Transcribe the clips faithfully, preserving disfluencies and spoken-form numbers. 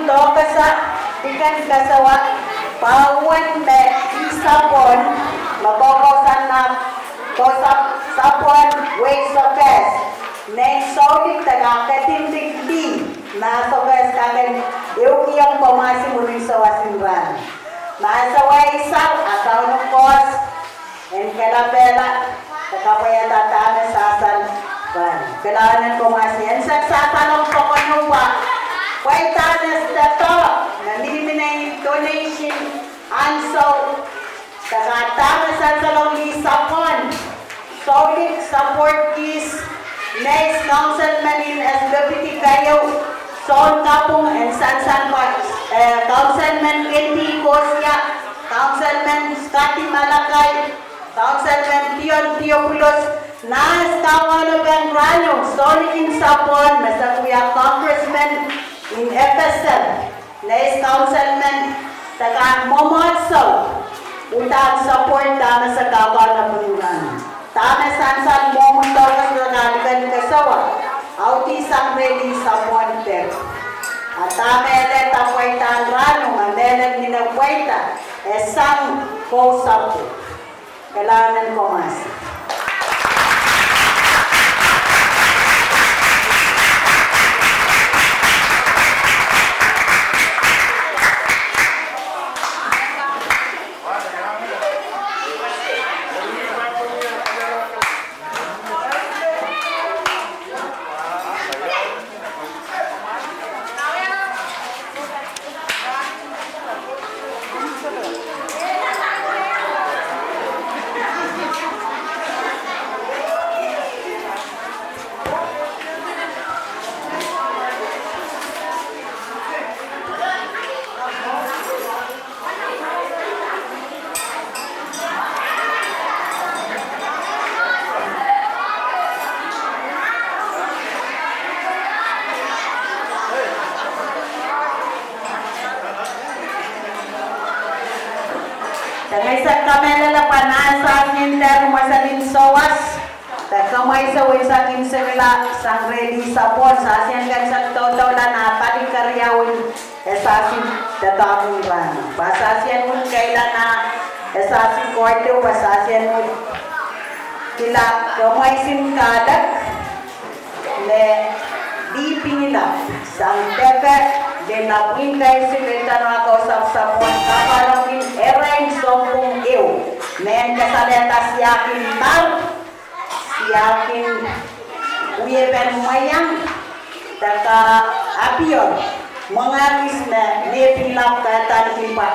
Dohkasa, Diken Kasawa, pwe uwen me lih sapwon, me kokohsang nan, koh sap-, sapwon wehi sokehs, nein soulik de kak ketindikdi, ma sokehs kak en ehukiong komwahsi mwurin sawas en rahn. Ma sawehsar, a Kauno koaros en kalapehla, de kapwaiada dahme sahsal pahn. Kalahngan en komwahsi, en sehse pahn ong pokon ehu pwe, pwe dahme sehse, me mihmi nein donation ansou, de ka dahme sehse ong lih sapwon, soulik support kis, neis councilman en S W P D keieu, Soun Kapwung en Sansan Kot, eh, Councilman N T Kosia, Councilman Scotty Malakai, Councilman Dion Theophilus, nah es kaunopen rahnwet, soulik en sapwon, me se wia Congressman en F S M, neis councilman, de ka mwomwohdiso, uhdahn support dahme se kaunopen rahnwet. Dahme sehse mwomwen dohkes de ka Diken Kasawa, audisang lih sapwon de. A dahme ele da pweida en rahnwet, ma mehlel mie pweida, e sang kousapw. Kalahngan en komwahsi. Dene se kamehlele pwe nah sahsien dehr mwesel en sawas. De kamwaise wei sahkin sekla sang lih sapwon, sahsien kensek doadoahk nan pali keriaun. E sahsi doadoahk en rahnwet. Pwe sahsien wid keila nan, e sahsi kohdo, pwe sahsien wid kila kamwaisin kahlek, me lih pwilap, sang depe, de na pwihn kaisi, de tano kousapw sapwon, kapwalokin erein sounpwong ehu, mehn kasalehda siakin mar, siakin wiepen mwehieng, de ka apior, mwenge kis me, me pwilap kadaniki pwe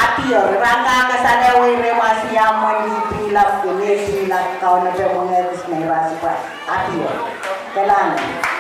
apior, ira kak kasalehiong ira mwasia mwein pwilap, me pwilap kaunopen mwenge kis me ira sipwe apior. Kalahngan.